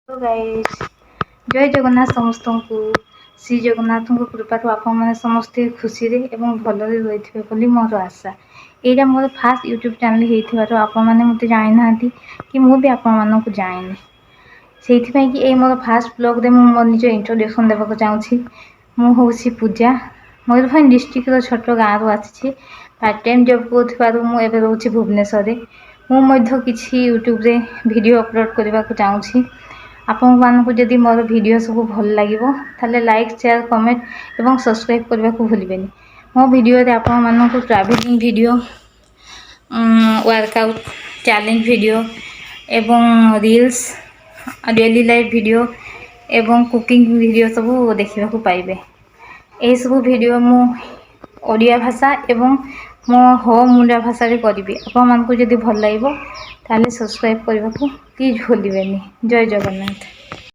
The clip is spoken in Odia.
ଗାଇଜ୍, ଜୟ ଜଗନ୍ନାଥ ସମସ୍ତଙ୍କୁ। ଶ୍ରୀ ଜଗନ୍ନାଥଙ୍କ କୃପାରୁ ଆପଣମାନେ ସମସ୍ତେ ଖୁସିରେ ଏବଂ ଭଲରେ ରହିଥିବେ ବୋଲି ମୋର ଆଶା। ଏଇଟା ମୋର ଫାଷ୍ଟ ୟୁଟ୍ୟୁବ୍ ଚ୍ୟାନେଲ୍ ହେଇଥିବାରୁ ଆପଣମାନେ ମୋତେ ଜାଣିନାହାନ୍ତି କି ମୁଁ ବି ଆପଣମାନଙ୍କୁ ଜାଣିନି। ସେଇଥିପାଇଁ କି ଏଇ ମୋର ଫାଷ୍ଟ ବ୍ଲଗ୍ରେ ମୁଁ ମୋର ନିଜ ଇଣ୍ଟ୍ରୋଡକ୍ସନ୍ ଦେବାକୁ ଚାହୁଁଛି। ମୁଁ ହେଉଛି ପୂଜା, ମୟୂରଭଞ୍ଜ ଡିଷ୍ଟ୍ରିକ୍ଟର ଛୋଟ ଗାଁରୁ ଆସିଛି। ପାର୍ଟ ଟାଇମ୍ ଜବ୍ କରୁଥିବାରୁ ମୁଁ ଏବେ ରହୁଛି ଭୁବନେଶ୍ୱରରେ। ମୁଁ ମଧ୍ୟ କିଛି ୟୁଟ୍ୟୁବରେ ଭିଡ଼ିଓ ଅପଲୋଡ଼ କରିବାକୁ ଚାହୁଁଛି। ଆପଣମାନଙ୍କୁ ଯଦି ମୋର ଭିଡ଼ିଓ ସବୁ ଭଲ ଲାଗିବ, ତାହେଲେ ଲାଇକ୍, ସେୟାର, କମେଣ୍ଟ ଏବଂ ସବସ୍କ୍ରାଇବ୍ କରିବାକୁ ଭୁଲିବେନି। ମୋ ଭିଡ଼ିଓରେ ଆପଣମାନଙ୍କୁ travelling video, workout challenge video ଏବଂ ରିଲ୍ସ, ଡେଲି ଲାଇଫ୍ ଭିଡ଼ିଓ ଏବଂ କୁକିଂ ଭିଡ଼ିଓ ସବୁ ଦେଖିବାକୁ ପାଇବେ। ଏହିସବୁ ଭିଡ଼ିଓ ମୁଁ ଓଡ଼ିଆ ଭାଷା ଏବଂ ମୋ ହୋ ମୁଣ୍ଡା ଭାଷାରେ କରିବି। ଆପଣମାନଙ୍କୁ ଯଦି ଭଲ ଲାଗିବ, ତାହେଲେ ସବସ୍କ୍ରାଇବ୍ କରିବାକୁ ପ୍ଲିଜ୍ ଭୁଲିବେନି। ଜୟ ଜଗନ୍ନାଥ।